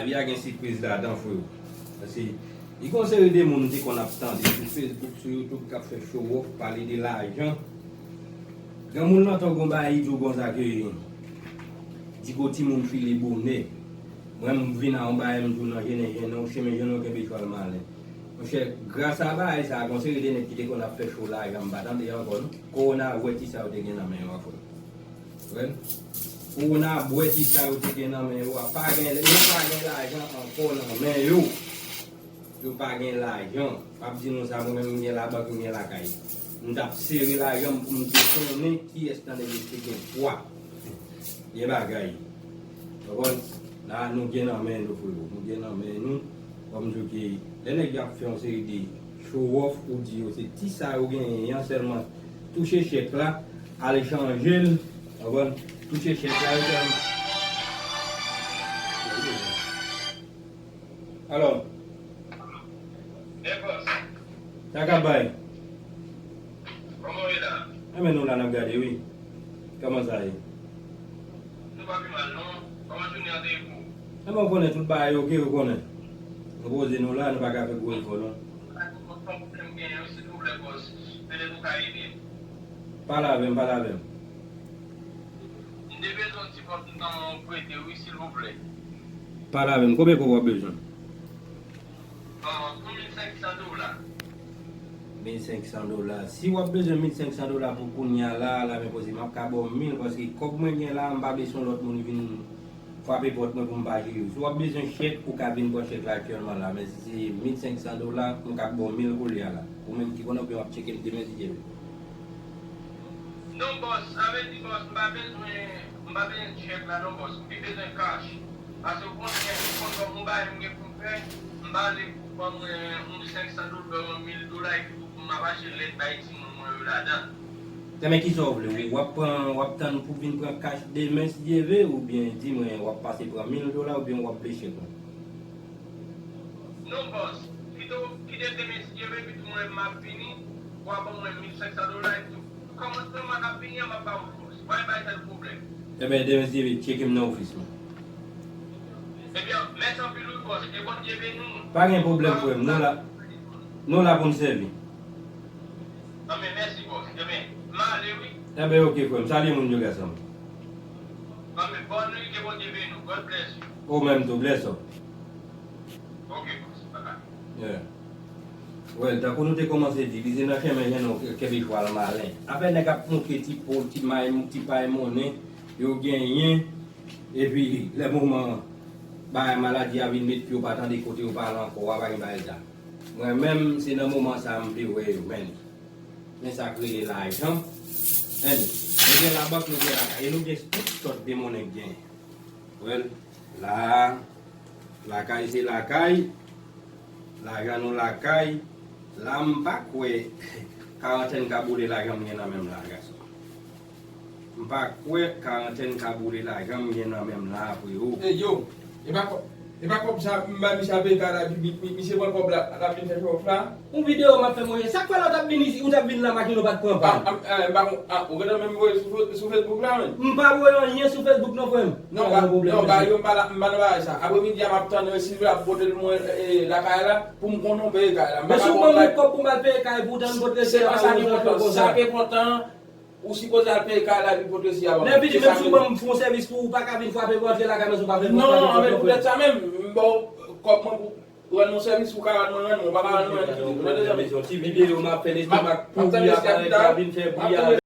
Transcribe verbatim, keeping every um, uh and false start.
Lavi a gen sipriz ladan, freo. Paske li gon seri de moun ou te konn ap tande sou Facebook, sou YouTube k ap fè show off, pale de lajan. Granmoun lan tou gon bagay, li di w konsa ke di gon timoun file bonè. Mwen, m vin a yon bagay, m di w nan jennen jennen, ou chemen jennen, ou kenbe chwal malen. Monchè, gras a bagay sa, gon seri de nèg ki te konn ap fè show lajan, m pa tande ankò, non. Kowona bwè ti sa yo te gen nan men yo a, frè. Wè? Kowona bwè ti sa yo te gen nan men yo a. Pa gen, yo pa gen lajan ankò nan men yo. Yo pa gen lajan. M ap di nou sa, mwen menm, m gen labank, m gen lakay. M t ap sere lajan m pou m te konnen kiyès nan nèg yo te gen pwa. Gen bagay. Konprann? La, nou gen nan men nou, freo. Nou gen nan men nou. Kòm di w ke lè nèg yo ap fè yon seri de show off, ou di yo se ti sa yo genyen an sèlman. Touche chèk la, al chanje l. Konprann? Touche chèk la, yo sèlman. Alò. Sa ka bay? Kòman w ye la? Enben, nou la, n ap gade, wi. Kòman sa ye? Nou pa pi mal, non. Kòman jounen an te ye pou ou? Enben, ou konnen tout bagay oke, ou konnen. Nou poze nou la, nou pa ka fè gwo efò, non. Sa pwoblèm genyen, wi, silvouplè, bòs. Petèt ou ka ede m. Pale avè m, pale avè m. M te bezwen yon ti kòb nan men w prete, wi, silvouplè. Pale avè m, konbyen kòb w ap bezwen? Yon mil senk san dola. Mil senk san dola. Si w ap bezwen mil senk san dola pou kounye a la, la men poze, m ap ka ba w mil, paske kòb mwen gen la, m pa bezwen lòt moun vin frape pòt mwen pou m pa jere w. Si w ap bezwen chèk, ou ka vin pran chèk la aktyèlman la, men si se mil senk san dola, m ka ba w mil kounye a la. Ou menm ki konnen, oubyen w ap tcheke m demen si Dye vle. Non, bòs, sa vle di, bòs, m pa bezwen, m pa bezwen chèk la non, bòs. M pi bezwen cash. Paske ou konnen, ou konn kòm yon bagay m gen pou m fè, m pa vle pou ban mwen yon senk san dola, yon mil dola, epi pou m ap achte lèt bay timoun mwen yo ladan. Enben, kisa w vle? W ap pran, w ap tann pou vin pran cash demen si Dye vle, oubyen di mwen w ap pase pran mil dola, oubyen w ap vle chèk mwen? Non, bòs. Pito, kite demen si Dye vle, epi tou mwen, m ap vini, w a ban mwen mil senk san dola epi tou. Kòmansman mwa k ap vini an, m ap ba ou l, bòs. Pa gen bagay sa k pwoblèm. Enben, demen si Dye vle, tcheke m nan ofis mwen. Ebyen, mèsi anpil wi, bòs. Ke Bondye beni w. Pa gen pwoblèm, frè m. Nou la, nou la pou n sèvi. Anben, mèsi, bòs. Enben, m ale wi. Enben, oke, frè m. Salye moun yo, gason m. Anben, bòn nwi, ke Bondye beni w. God bless you. Ou menm tou, bless up. Ok, bòs. Bye bye. Yeah. Well, tankou nou te kòmanse di, li se nan chemen jennen w kenbe chwal malen. Afè nèg ap montre ti po, ti may, ti pay monnen yo genyen, epi lè moman bagay maladi a vin met pye, yo pa tande kote yo pale ankò, a pa gen bagay sa. Mwen menm, se nan moman sa a m vle wè yo, men. Men sa k rele lajan. Men, nou gen labank, nou gen lakay, e nou gen tout sòt de monnen k genyen. Well, la, lakay se lakay, lajan nou lakay, la m pa kwè karantèn ka boule lajan m gen nan men m la, gason. M pa kwè karantèn ka boule lajan m gen nan men m la, freo. Ey, yo, e pa kòb, e pa kòb sa, m bay misye al peye kay la, epi mi-, mi-, misye pran kòb la, l ap vin fè show off la. Yon videyo m ap fè, monchè. Sa k fè lè w t ap vin isi, ou t ap vin la, machin ou pa t pran pàn? Ah, ah, eh, m pa kon, ah, ou gentan menm voye sou Fe-, sou Facebook la, menm? M pa voye anyen sou Facebook non, frè m. Non, pa gen pwoblèm, non, mesye. Ba yo, m pa la, m pa nan bagay sa. Apremidi a, m ap tann, eh, Silvio ap pote l mwen, eh, lakay la, pou m konnen w peye kay la. M pa ka pran kay. Men si w ban m yon kòb pou m al peye kay, pou w tann pote rechi a ba ou, sa k enpòtan. Sa k enpòtan, ou sipoze al peye kay la, epi pote rechi a ba mwen. Lè vini, menm si w ban m fè yon sèvis pou ou, ou pa ka vin frape pou antre lakay mwen, si w pa fè konsa. Non, men poutèt sa menm, m ba w kòb mwen pou rann mwen sèvis, ou ka rann mwen, rann mwen, ou pa ka rann mwen, rann mwen. Yon ti videyo m ap fè, lestomak pouri a parèt la, vin fè bri a.